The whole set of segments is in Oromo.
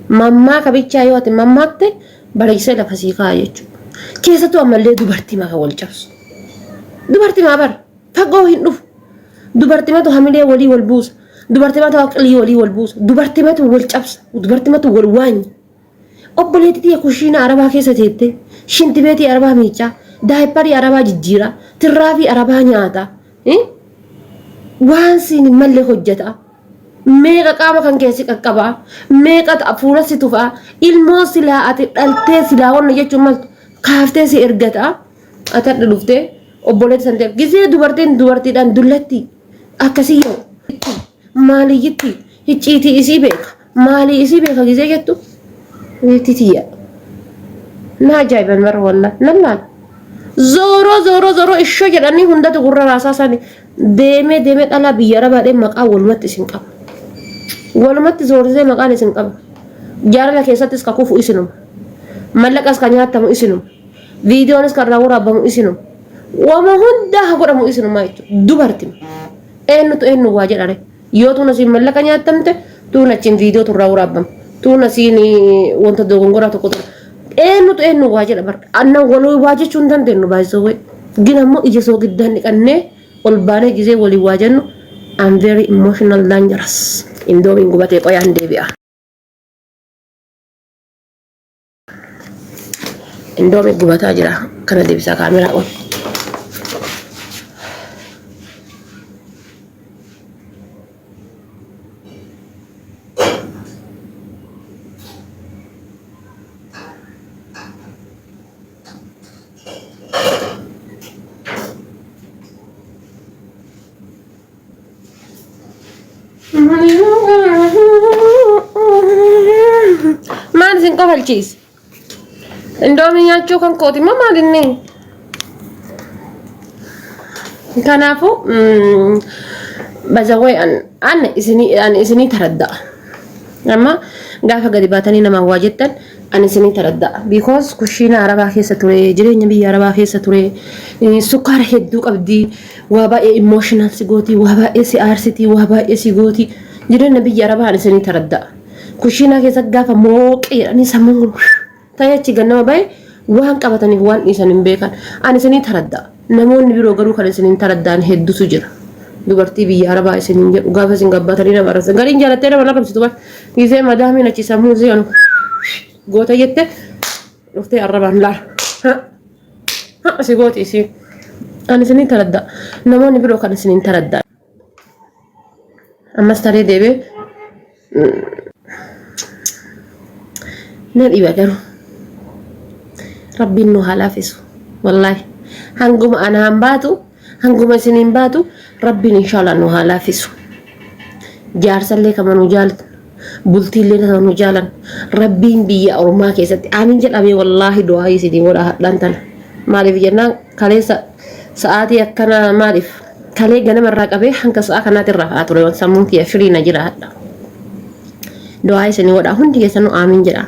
Mammaaka bichaa yoo ati mammaakte bareechisee lafa sii kaa'a jechuudha. Keessattuu ammallee dubartii maka wal cabsu. Dubartii maa bara fagoo hin dhufu. Dubartimatu hamilee walii wal buusa. Dubartimatu aqlii walii wal buusa. Dubartimatu wal cabsa. Dubartimatu wal waanya. Obboleettii tiyya kushiina arabaa keessa teettee shintibeetii arabaa miicaa, daayipparii arabaa jijjiiraa, tirraafii arabaa nyaataa, waan siin hin malle hojjetaa. Meeqa qaama kan keessi qaqqabaa, meeqa fuula si tufaa, ilmoo silaa ati dhaltee silaa wanna jechuun maltu kaaftee si ergataa. Ati hadha dhuftee obboleetti san ta'e gizee dubartiin dubartiidhaan dullatti akkasii yoo maaliyyitti hicciitii isii beeka maalii isii beeka gizee jettu niitii tiyya na ajaa'iban bara wallaa nan laala zooroo zooroo zooroo ishoo jedhanii hundatu gurra raasaa sani deemee deemee dhalaa biyya arabaadhee maqaa walumatti isin qaba walumatti zoorsisee maqaan isin qaba jaalala keessattis ka kufu isinuma mallaqas ka nyaattamu isinuma Viidiyoonis kan irraa waraabamu isinuma. Wama hundaa haa godhamu isinuma jechuudha. Dubartima. Eenyutu eenyu waa jedhare. Yoo tuun asiin mallaqa nyaatamte tuun achiin viidiyootu irraa waraabama. Tuun asiin wanta dogongoraa tokko ture. Eenyutu eenyu waa jedha bar. Annan walii waa jechuu hin dandeenyu baay'isoo. Gin ammoo ija soo giddaan dhiqannee ol baanee gizee walii waa jennu I'm very emotional dangerous. Indoomiin gubatee qoyaan deebi'a. Indoomi gubataa jira. Kana deebisaa kaameraa ol. Maal isin kofalchiise? Indoomii nyaachuu kan kooti moo maal inni? Kanaafuu bazawwee an isinii an isinii taradda'a. Amma gaafa gadi baatanii namaan waa jettan ani isinii taradda'a. Because kushiina arabaa keessa ture, jireenya biyya arabaa keessa ture, sukkaara hedduu qabdi, waa baay'ee emotional si gooti, waa baay'ee si aarsiti, waa baay'ee si gooti. Jireenya biyya arabaa ani isinii taradda'a. Kushiinaa keessa gaafa mooqee jedhanii sammuun kun ta'ee achi gannama bahe waan qabataniif waan dhiisan hin beekan. Ani isinii taradda'a. Namoonni biroo garuu kan isiniin taradda'an hedduutu jira. Dubartii biyya arabaa isiniin jedhu gaafa isin gabbaatanii nama arrabsan. Gariin jaalattee nama arrabsitu bar. Gisee madaamiin achi sammuu isii anu goota jette dhuftee arrabaan laala. Ha si gooti isiin. Ani isiniin taradda'a. Namoonni biroo kan isiniin taradda'an. Ammas taree deebi'ee na dhiba garuu rabbiin nu haa laafisu wallaahi hanguma anaan baatu hanguma isiniin baatu rabbiin inshallah nu haa laafisu jaarsallee kama nu jaalatu bultiillee kama nu jaalan rabbiin biyya ormaa keessatti aamin jedhamee wallaahi du'aa isinii godha hadhaan tana maaliif jennaan kaleessa sa'aatii akkana maaliif Kalee ganama irraa qabee hanga sa'a kanaatti irraa ka'aa ture sammuun kiyya firii na jira hadha. Du'aa isinii godhaa hundi keessanuu aamiin jedha.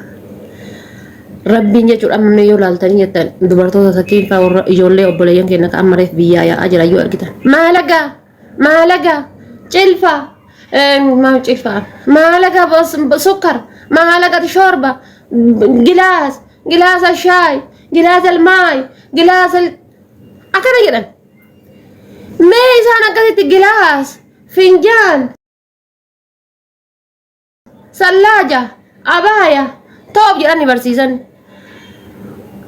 Rabbiin jechuudha amma mee yoo laaltanii jettan dubartoota sakkiin fa'aa warra ijoollee obboleeyyan keenya kan amma reef biyyaa yaa'aa jira yoo argitan. Maalagaa maalagaa cilfaa maal cilfaa maalagaa sukkar maalagaa shoorba gilaas gilaasa shaay gilaasa almaay gilaasa akkana jedhan. Mee isaan akkasitti gilaas, finjaan, sallaaja, abaaya, toob jedhanii barsiisan.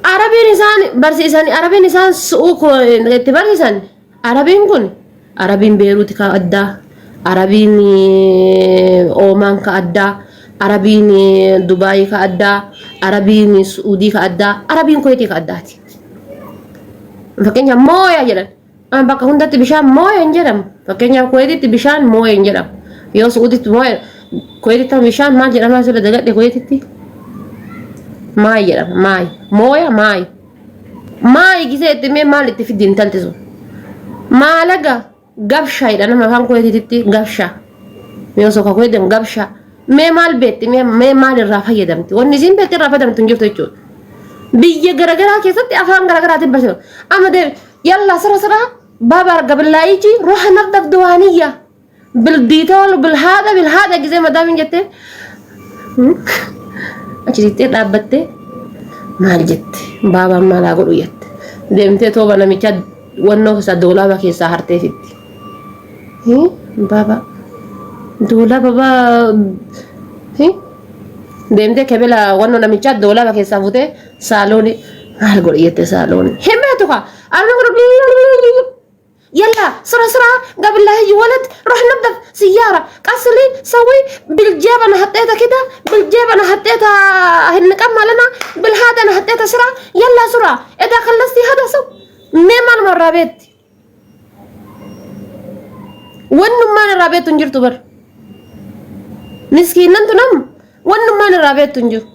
Arabiin isaan barsiisan, Arabiin isaan su'uu itti barsiisan, Arabiin kun Arabiin Beeruuti ka addaa, Arabiin Oomaan ka addaa, Arabiin Dubaayii ka addaa, Arabiin Su'uudii ka addaa, Arabiin Kuweetii ka addaati. Fakkeenyaaf mooya jedhan. Amma bakka hundatti bishaan mooya hin jedhamu. Fakkeenyaaf Kuweetitti bishaan mooya hin jedhamu. Yoo Su'uuditti mooya Kuweetitti amma bishaan maal jedhama sirra dagadhe Kuweetitti? Maay jedhama maay. Mooya maay. Maay gisee itti mee maal itti fiddi intalti sun? Maalaga Gabshaa jedha nama afaan kuweetitti gabshaa. Mee osoo ka kuweetiin gabshaa. Mee maal beekti mee mee maal irraa fayyadamti? Wanni isiin beekti irraa fayyadamtu hin jirtu jechuudha. Biyya garaagaraa keessatti afaan garaagaraatiin barsiifamu. Amma deebi yallaa sira sira baaba gabillaayiji ruha nardaf duwaaniyya. Bildiitool bilhaadha bilhaadha gisee madaamin jettee. Achi siqxee dhaabbattee maal jette baabaan maal haa godhu jette. Deemtee tooba namichaa wannoo keessaa doolaaba keessaa hartee fitti. Baaba doolaaba baa deemtee kebela wannoo namichaa doolaaba keessaa futee saalooni maal godhu jette saalooni. Hin beektu kaa. يلا سرعة سرعة قبل لا يجي ولد روح نظف سيارة غسلي سوي بالجيب انا حطيتها كده بالجيب انا حطيتها النقام مالنا بالهذا انا حطيتها سرعة يلا سرعة اذا خلصتي هذا سو ميمان مرة بيت wannummaan irraa beektu hin jirtu bar miskiinnantu nam wannummaan irraa beektu hin jiru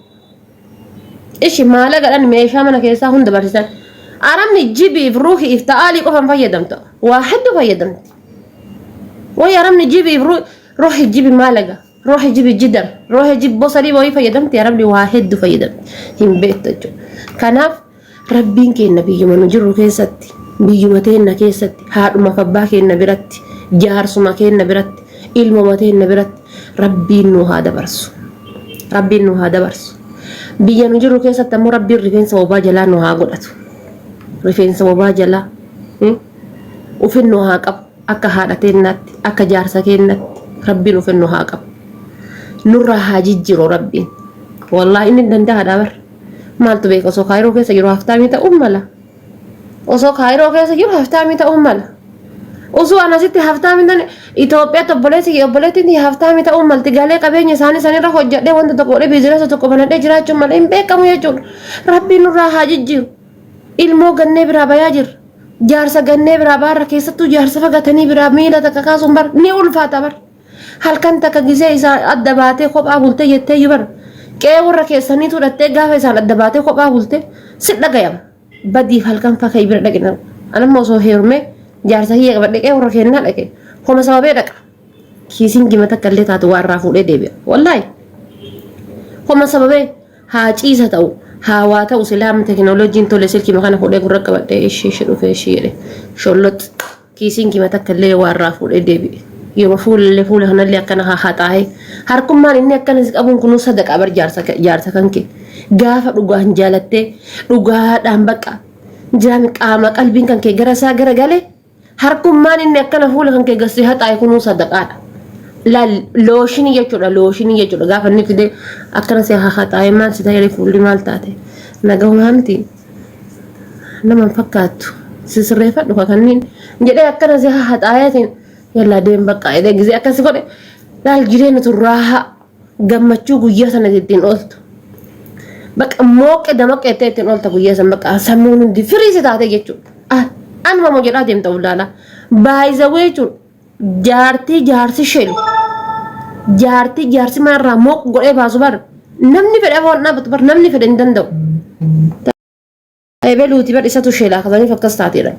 ishi maala gadhan meeshaa mana keessaa hunda barsiisan arabni jibiif ruuhiif ta'aalii qofan fayyadamta waa hedduu fayyadamti way arabni jibiif ruuhi jibi maalaga ruuhi jibi jidar ruuhi jibi bosalii wayii fayyadamti arabni waa hedduu fayyadamti hin beektu jechuudha kanaaf rabbiin keenya biyyuma nu jirru keessatti biyyuma teenna keessatti haadhuma abbaa keenya biratti jaarsuma keenya biratti ilmuma teenna biratti rabbiin nu haa dabarsu rabbiin nu haa dabarsu biyya nu jirru keessatti ammoo rabbiin rifeensa bobaa jalaa nu haa godhatu rifeensa bobaa jalaa ufin nu haa qabu akka haadha teennaatti akka jaarsa keennaatti rabbiin ufin nu haa qabu nurraa haa jijjiiru rabbiin wallaahi inni danda'aadha bar maaltu beeka osoo kaayiroo keessa jiru haftaamii ta'uu mala osoo kaayiroo keessa jiru haftaamii ta'uu mala osoo anasitti haftaamii ta'e Itoophiyaatti obboleessi obboleettiin haftaamii ta'uu malti galee qabeenya isaanii sanirra hojjedhee wanta tokko godhee biizinasa tokko banadhee jiraachuun malee hin beekamu jechuudha rabbiin nurraa haa jijjiiru ilmoo gannee biraa bayaa jirra jaarsa gannee biraa baarra keessattuu jaarsa fagatanii biraa miila takka kaasuun bar ni ulfaata bar halkan takka gisee isaa adda baatee kophaa bultee jettee iyyuu bar qe'ee warra keessanii tudhattee gaafa isaan adda baatee kophaa bulte si dhagayama badiif halkan fakka bira dhaqina anamma osoo heerumee jaarsa kiyya qabadhe qe'ee warra kennaa dhaqe homa sababee dhaqa kiisiin gima takka illee taatu waa irraa fuudhee deebi'a wallaahi homa sababee haa ciisa ta'u haa waa ta'u silaa amma teknooloojiin tole silkii kana fuudhee gurra qabadhee ishii ishii dhufee ishii jedhe shollot kiisiin gima takka illee waa irraa fuudhee deebi'e yeroo fuulallee fuula kanallee akkana haa haxaa'ee harkummaan inni akkana si qabuun kunuu sadaqaa bar jaarsa jaarsa kan kee gaafa dhugaan jaalattee dhugaadhaan baqa jiraan qaama qalbiin kan kee gara isaa gara galee harkummaan inni akkana fuula kan kee gassi haxaa'e kunuu sadaqaadha. Laal looshinii jechuudha looshinii jechuudha gaafa inni fide akkana si haa haxaa'e maal si ta'e fuulli maal taate nagahumaa miti nama hin fakkaattu si sirreeffadhu ka kanniin jedhee akkana si haa haxaa'eetiin yallaa deem bakka jedhee gisee akkasi godhe laal jireenya tun raahaa gammachuu guyyaa sana ittiin ooltu. Bakka mooqe damaqe jettee ittiin oolta guyyaa sana bakka sammuun hundi firii si taate jechuudha. Anuma moo jedhaa deemta ulaalaa. Baay'izawee jechuudha. Jaartii jaarsi shelu. Jaartii jaarsi manarraa mooq godhee baasu bar namni fedhe afaan dhaabbatu bar namni fedhe hin danda'u. Ebeluuti bar isatu shelaa kasaniif akkas taateedha.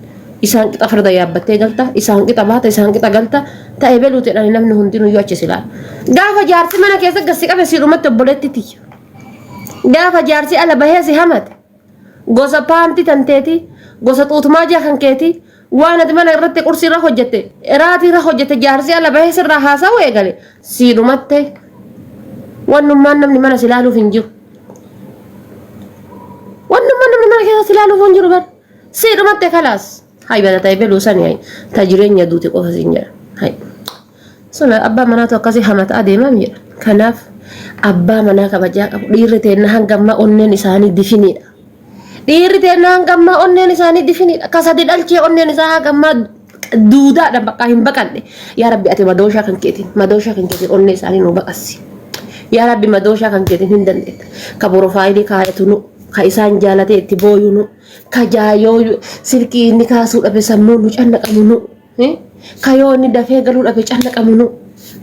Isaan qixa farda yaabbattee galta, isaan qixa baata, isaan qixa galta. Ta ebeluuti jedhani namni hundinuyyuu achi si ilaala. Gaafa jaarsi mana keessa gad si qabe siidhumatti obboleetti tiyya. Gaafa jaarsi ala bahee si hamate gosa paantii tanteeti, gosa xuutumaa jaa kan keeti, waan ati mana irratti qursii irra hojjette, eraatii irra hojjette jaarsi ala bahee sirraa haasa'uu eegale siidhumatte wannummaan namni mana si ilaaluuf hin jiru. Wannummaan namni mana keessa si ilaaluuf hin jiru bar. Siidhumatte kalaas. Hay bada ta'e beluu sani hay ta jireenya duute qofa siin jedha. Hay. Sun abbaa manaatu akkasii hamata adeemaa jedha. Kanaaf abbaa manaa kabajaa qabu dhiirri teenna hanga ammaa onneen isaanii difiniidha. Dhiirri teenna hanga ammaa onneen isaanii difiniidha. Ka sadi dhalchee onneen isaa hanga ammaa duudaadha bakka hin baqanne. Yaa Rabbi ati madooshaa kan keetiin madooshaa kan keetiin onnee isaanii nu baqassi. Yaa Rabbi madooshaa kan keetiin hin dandeetta. Ka borofaayilii kaayatu nu ka isaan jaalatee itti booyu nu ka jaayoo silkii inni kaasuu dhabe sammuun nu cannaqamu nu. Ka yoo inni dafee galuu dhabe cannaqamu nu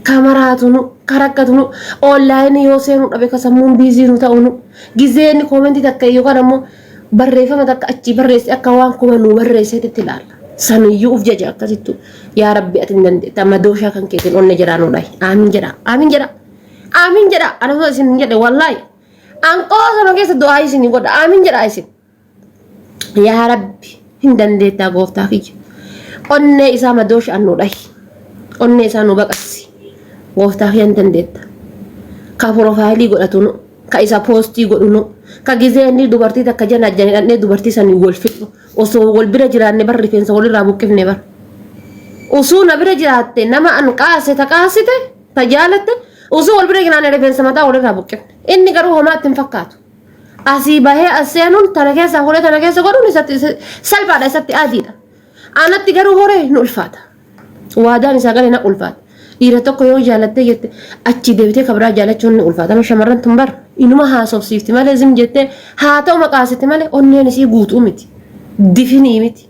ka maraatu nu ka rakkatu nu onlaayinii yoo seenuu dhabe ka sammuun biizii nu ta'u nu gizee inni koomentii takka yookaan ammoo barreeffama takka achii barreesse akka waan kuma nu barreesseetitti ilaalla. Saniyyuu uf jaja akkasittu yaa rabbi ati hin dandeetta madooshaa kan keetiin onne jedhaa nu dhahi aamin jedha aamin jedha aamin jedha anuma isin hin jedhe wallaahi an qoosama keessa du'aa isin godha aamin jedha isin. Yaa Rabbi hin dandeettaa gooftaa kiyya. Onnee isaa madooshaan nu dhahi. Onnee isaa nu baqassi. Gooftaa kiyya hin dandeetta. Ka piroofaayilii godhatu nu. Ka isa poostii godhu nu. Ka gizee inni dubartii takka jana ajjane dhandhee dubartii sanii wal fixnu. Osoo wal bira jiraanne bar rifeensa walirraa buqqifne bar. Osoo na bira jiraatte nama an qaase ta qaasite ta jaalatte osoo wal bira jiraanne rifeensa mataa walirraa buqqifne. Inni garuu homaa itti hin fakkaatu. Asii bahee as seenuun tana keessaa fuudhee tana keessa godhuun isatti salphaadha isatti adiidha. Anatti garuu horee hin ulfaata. Waadaan isaa galee na ulfaata. Dhiira tokko yoo jaalattee jette achi deebitee kabraa jaalachuun ni ulfaata. Amma shamarran tun bar inuma haasofsiifti malee zim jettee haa ta'u maqaasitti malee onneen isii guutuu miti. Difinii miti.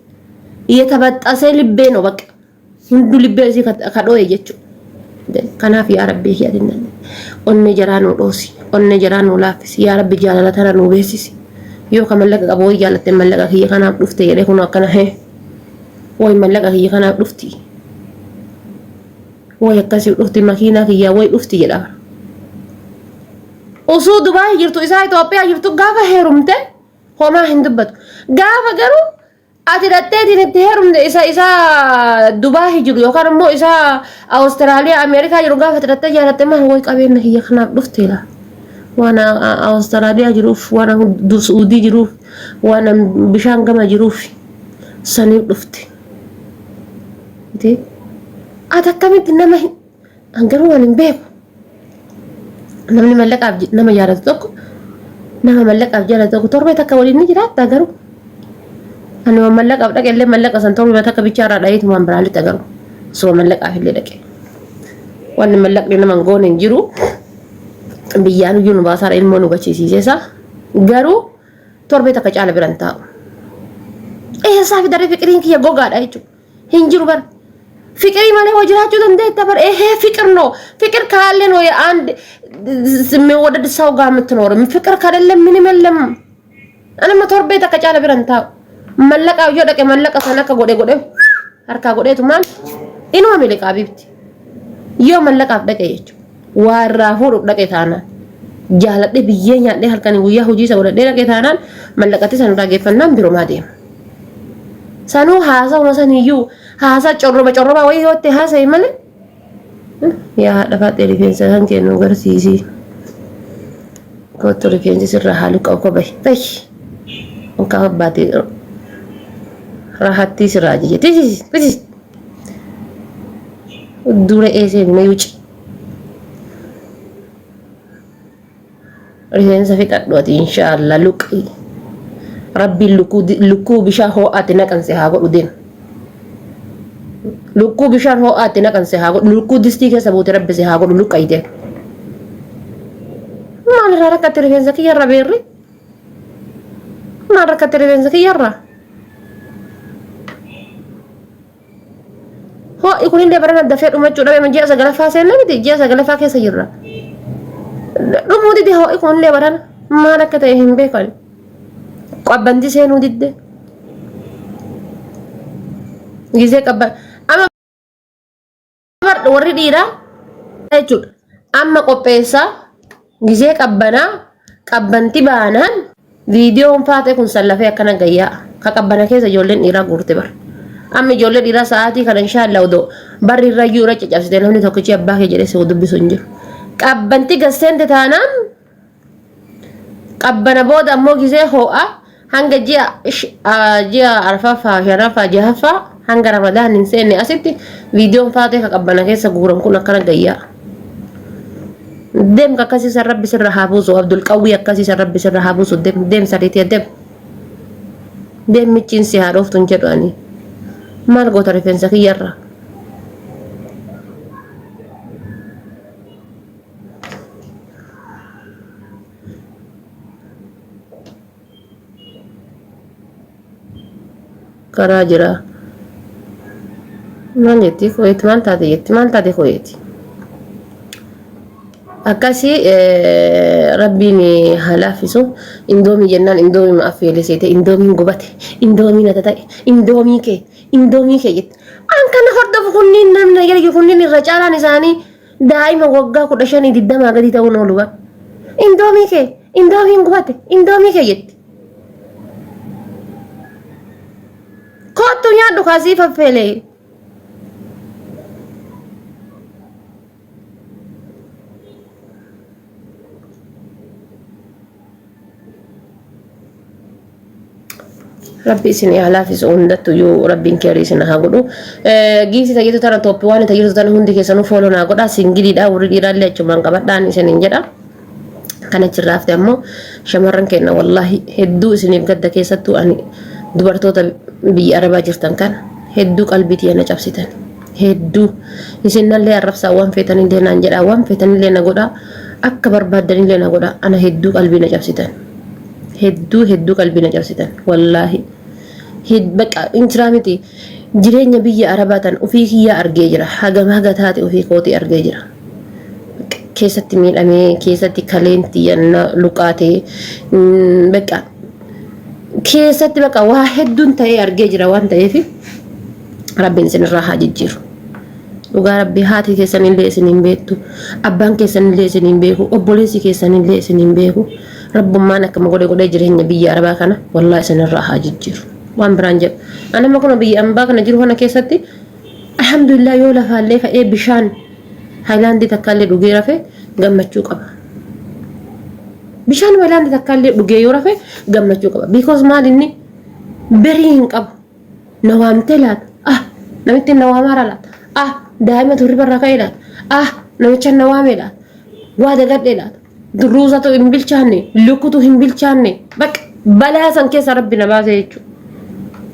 Yetabaxxasee libbee no baqa. Hunduu libbee isii ka dhooye jechuudha. Kanaaf yaa Rabbii kiyya ati hin onnee jaraa nuu dhoosi. Onnee jaraa nuu laaffisi. Yaa Rabbi jaalala tana nuu beeksisi. Yoo ka mallaqa qabu wayi jaalatte mallaqa kiyya kanaaf dhufte jedhee kun akkana hee. Way mallaqa kiyya kanaaf dhufti. Way akkasii dhufti makiinaa kiyyaa way dhufti jedha. Osoo Dubaay jirtu isaa Itoophiyaa jirtu gaafa heerumte homaa hin dubbatu. Gaafa garuu ati dhatteetiin itti heerumte isa isa Dubaay jiru yookaan immoo isa Awustiraaliyaa Ameerikaa jiru gaafa ati dhattee jaalatte maal way qabeenya kiyya kanaaf dhufte laa. Waan Awustiraaliyaa jiruuf waan Suudii jiruuf waan bishaan gama jiruuf. Saniif dhufte. Ati akkamitti nama an garuu waan hin beeku. Namni mallaqaaf nama jaalatu tokko nama mallaqaaf jaalatu tokko torbee takka waliin ni jiraatta garuu. Ani waan mallaqaaf dhaqe illee mallaqa san torbee takka bichaa irraa dhayeetu waan biraa lixa garuu. Osoo mallaqaaf illee dhaqe. Wanni mallaqni nama hin goone hin jiru. Biyyaan iyyuu nu baasaara ilmoo nu gachiisiiseesa. Garuu torbee takka caala biran taa'u. Eessaa fidaree fiqiriin kiyya gogaadha jechuudha. Hin jiru bara. Fiqirii malee hoo jiraachuu dandeetta bara. Ehee fiqir ነው ፍቅር ካለ ነው የአንድ የሚወደድ ሰው ጋር የምትኖር። ፍቅር ከሌለ ምንም የለም። Anama torbee takka caala biran taa'u. Mallaqa yoo dhaqe mallaqa sana akka godhe godhe harkaa godheetumaan inuma miliqaa bibti. Yoo mallaqaaf dhaqe jechuudha. Waa irraa fuudhuuf dhaqe taanaan. Jaaladhee biyyee nyaadhee halkanii guyyaa hojii isa godhadhee dhaqe taanaan mallaqatti san irraa geeffannaan birumaa deema. Sanuu haasawuma saniyyuu haasaa corroba corroba wayii yoo itti haasa'e malee. Yaa haadha faaxee rifeensa kan kennu garsiisi. Kottu rifeensi sirraa haaluu qabu ko bahi bahi. Onkaa abbaatee rahattii sirraa ajaje. Tisi tisi. Dura eesee na yuuci. Rifeensa fixadhu ati inshaallah luqii. Rabbiin lukkuu bishaan ho'aatti naqanse haa godhu deem. Lukkuu bishaan ho'aatti naqanse haa godhu. Lukkuu distii keessa buute rabbi si haa godhu luqqayte. Maal irraa rakkatte rifeensa kiyyarra beerri? Maal rakkatte rifeensa kiyyarra? Ho'i kunillee barana dafee dhumachuu dhabe ji'a sagalaffaa seenna miti ji'a sagalaffaa keessa jirra. Dhumuu dide ho'i kunillee barana maal akka ta'e hin beekan. Qabbanti seenuu didde. Gizee qabban amma warri dhiiraa jechuudha. Amma qopheessaa gizee qabbanaa qabbanti baanaan viidiyoon faatee kun sallafee akkana gayyaa ka qabbana keessa ijoolleen dhiiraa guurte bar. Amma ijoollee dhiiraa sa'aatii kana inshaallah odoo barri irra iyyuu irra caccabsite namni tokkichi abbaa kee jedhee si dubbisu hin jiru. Qabbanti gasseente taanaan Qabbana booda ammoo gizee hoo'a hanga ji'a ji'a arfaffaa shanaffaa jahaffaa hanga ramadaan hin seenne asitti viidiyoon faatee ka qabbana keessa guuran kun akkana gayyaa. Deem akkasii san rabbi sirra haa buusu Abdul Qawwii akkasii san rabbi sirra haa buusu deem deem sariitii deem. Deem michiin si haa dhooftu hin jedhu ani. Maal goota rifeensa kiyyarra? Karaa jira. Maal jetti kuweeti maal taate jetti maal taate kuweeti. Akkasii rabbiin haa laaffisu. Indoomii jennaan indoomii ma affeele seete indoomiin gubate indoomiin ata ta'e indoomii kee indoomii kee jette. An kana hordofu kunniin namni erge kunniin irra caalaan isaanii Daa'ima waggaa 15 20 gadi ta'uun oolu bar. Indoomii kee indoomiin gubate indoomii kee jetti. Koottu nyaadhu kaasii faffeelee. Rabbi isin haa laafisu hundattu iyyuu rabbiin keerii isin haa godhu. Giifti tayyatu tana tooppi waan tayyatu tana hundi keessanuu follow naa godha. Singiliidha warri dhiiraallee achumaan qabadhaan isiniin jedha. Kan achirraa hafte ammoo shamarran keenya wallaahi hedduu isiniif gadda keessattuu ani dubartoota biyya arabaa jirtan kana hedduu qalbii tiyya na cabsitan. Hedduu isin nallee arrabsaa waan feetanillee naan jedhaa waan feetanillee na godhaa akka barbaaddanillee na godhaa ana hedduu qalbii na cabsitan. Hedduu hedduu qalbii na cabsitan wallaahi. Bakka injiraa miti jireenya biyya arabaa tan ofii kiyyaa argee jira hagam haga taate ofii kootii argee jira. Keessatti miidhamee keessatti kaleen tiyya na luqaatee bakka keessatti bakka waa hedduun ta'ee argee jira waan ta'eef rabbiin isinirraa haa jijjiiru. Dhugaa rabbii haati keessanillee isin hin beektu, abbaan keessanillee isin hin beeku, obboleessi keessanillee isin hin beeku. Rabbummaan akkama godhe godhee jireenya biyya arabaa kana wallaa isinirraa haa jijjiiru. Waan biraan jedhu. Ani amma kun biyya ambaa kana jiru kana keessatti alhamdulillah yoo lafaallee ka'ee bishaan haayilaandii takkaallee dhugee rafe gammachuu qaba. Bishaan haayilaandii takkaallee dhugee yoo rafe gammachuu qaba. Because maal inni berii hin qabu. Na waamtee laata? Ah, namitti na waamaara laata? Ah, daa'ima turri barraa ka'ee laata? Ah, namicha na waamee laata? Waa dagadhee laata? Ruuzatu hin bilchaanne, lukkutu hin bilchaanne. Bakka balaa san keessa rabbi na baase jechuudha.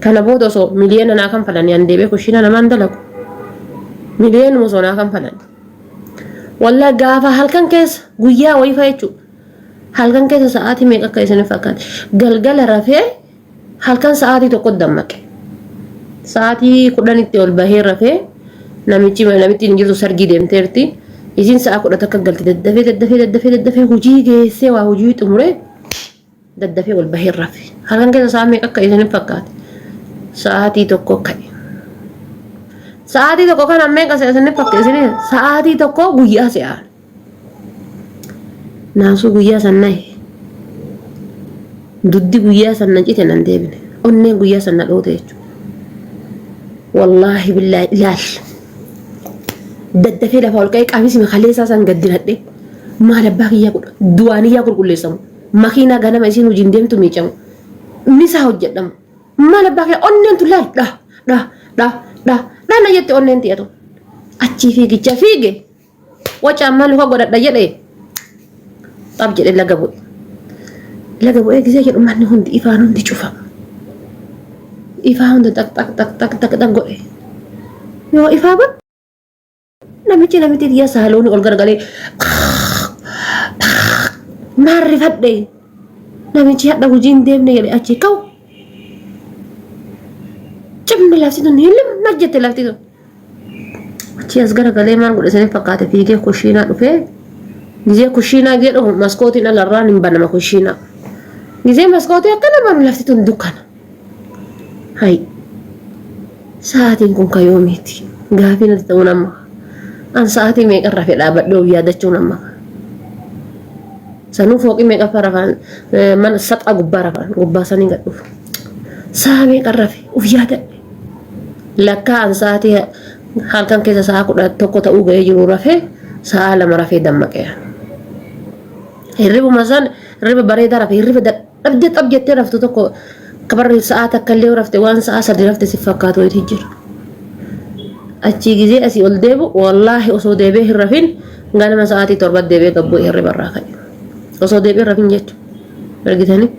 Kana booda osoo miliyoona naa kanfalanii an deebi'ee kushiina namaan dalagu. Miliyoonuma osoo naa kanfalanii. Wallaa gaafa halkan keessa guyyaa wayii fa'a jechuudha. Halkan keessa sa'aatii meeqa akka isin fakkaate. Galgala rafee halkan sa'aatii tokko dammaqe. Sa'aatii 10tti ol bahee rafee namichi namitti hin jirtu sargii deemteerti. Isiin sa'a 11 galti daddafee daddafee daddafee daddafee hojii geessee waa hojii xumuree daddafee ol bahee rafe. Halkan keessa sa'a meeqa akka isin fakkaate? Sa'aatii 1 ka'e. Sa'aatii 1 kana meeqa isin fakkaate? Isin sa'aatii 1 guyyaa se'aan. Naasuu guyyaa san nahe. Duddi guyyaa san na cite nan deebine. Onneen guyyaa san na dhoote jechuudha. Wallaahi billaahi ilaal. Daddafee lafa ol ka'ee qamisii kaleessaa san gad diradhe. Maal abbaa kiyyaa godha? Du'aaniyyaa qulqulleessamu. Makiinaa ganama isiin hojiin deemtu miicamu. Misaa hojjedhamu. Maal abbaa kiyyaa onneen tun laal dha dha dha dha dha na jette onneen tiyatu. Achii fiigicha fiige. Waca ammaa luka godhadha jedhe xab jedhe laga bu'e. Laga bu'ee gisee jedhu manni hundi ifaan hundi cufa. Ifaa hunda xaq xaq xaq xaq xaq xaq godhe. Yoo ifaa ba namichi namitti tiyya saalooni ol garagalee maal rifadhe namichi hadha hojii hin deemne jedhe achi ka'u. Cimmi lafti tun hin jette lafti tun. Achii as garagalee maal godhe isiniif fakkaate fiigee kushiinaa dhufee gizee kushiinaa gizee dhufu maskootiin alarraan hin banama kushiinaa. Gizee maskootii akkana banu lafti tun dukkana. Hayi sa'aatiin kun ka yoomiiti? Gaafii natti ta'uun amma. An sa'aatii meeqan rafe dhaabadhee of yaadachuun amma. Sanuu fooqii meeqaffaa rafaan mana saxaa gubbaa rafaan gubbaa sanii gad dhufu. Sa'a meeqan rafe of yaadadhe. Lakkaa an sa'aatii halkan keessa sa'a 11 ta'uu ga'ee jiru rafee sa'a 2 rafee dammaqee. Hirribuma san hirriba bareedaa rafe hirriba dadhabdee xab jettee raftu tokko kabarri sa'a takka illee rafte waan sa'a 3 rafte si fakkaatu wayitu jira. Achii gizee asii ol deebu wallaahi osoo deebee hin rafin ganama sa'aatii 7 deebee gabbuu hirriba irraa ka'e. Osoo deebee hin rafin jechuudha. Argitanii?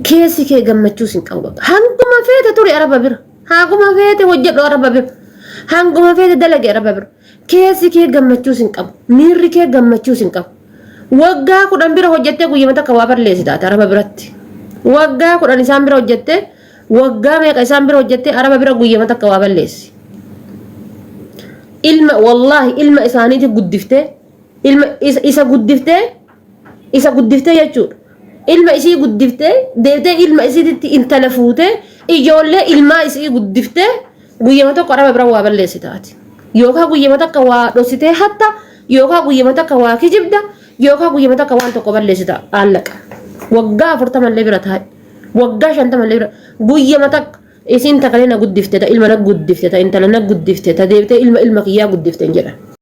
Keessi kee gammachuus hin qabu. Hanguma feete turi araba bira. Hanguma feete hojjedhu araba bira. Hanguma feete dalagi araba bira. Keessi kee gammachuus hin qabu. Miirri kee gammachuus hin qabu. Waggaa 10 bira hojjettee guyyama takka waa balleessita ati araba biratti. Waggaa 10 isaan bira hojjettee waggaa meeqa isaan bira hojjettee araba bira guyyama takka waa balleessi. Ilma wallaahi ilma isaaniiti guddiftee ilma isa guddiftee isa guddiftee jechuudha. Ilma isii guddiftee deebitee ilma isiitti intala fuutee ijoollee ilmaa isii guddiftee guyyama tokko araba bira waa balleessita ati. Yookaan guyyama takka waa dhositee hatta yookaan guyyama takka waa kijibda yookaan guyyama takka waan tokko balleessita aallaqa. Waggaa 40 illee bira taa'e. Waggaa 50 illee bira guyyama takka isiin takalee na guddifte ta ilma na guddifte ta intala na guddifte ta deebitee ilma ilma kiyyaa guddifte hin jedhan.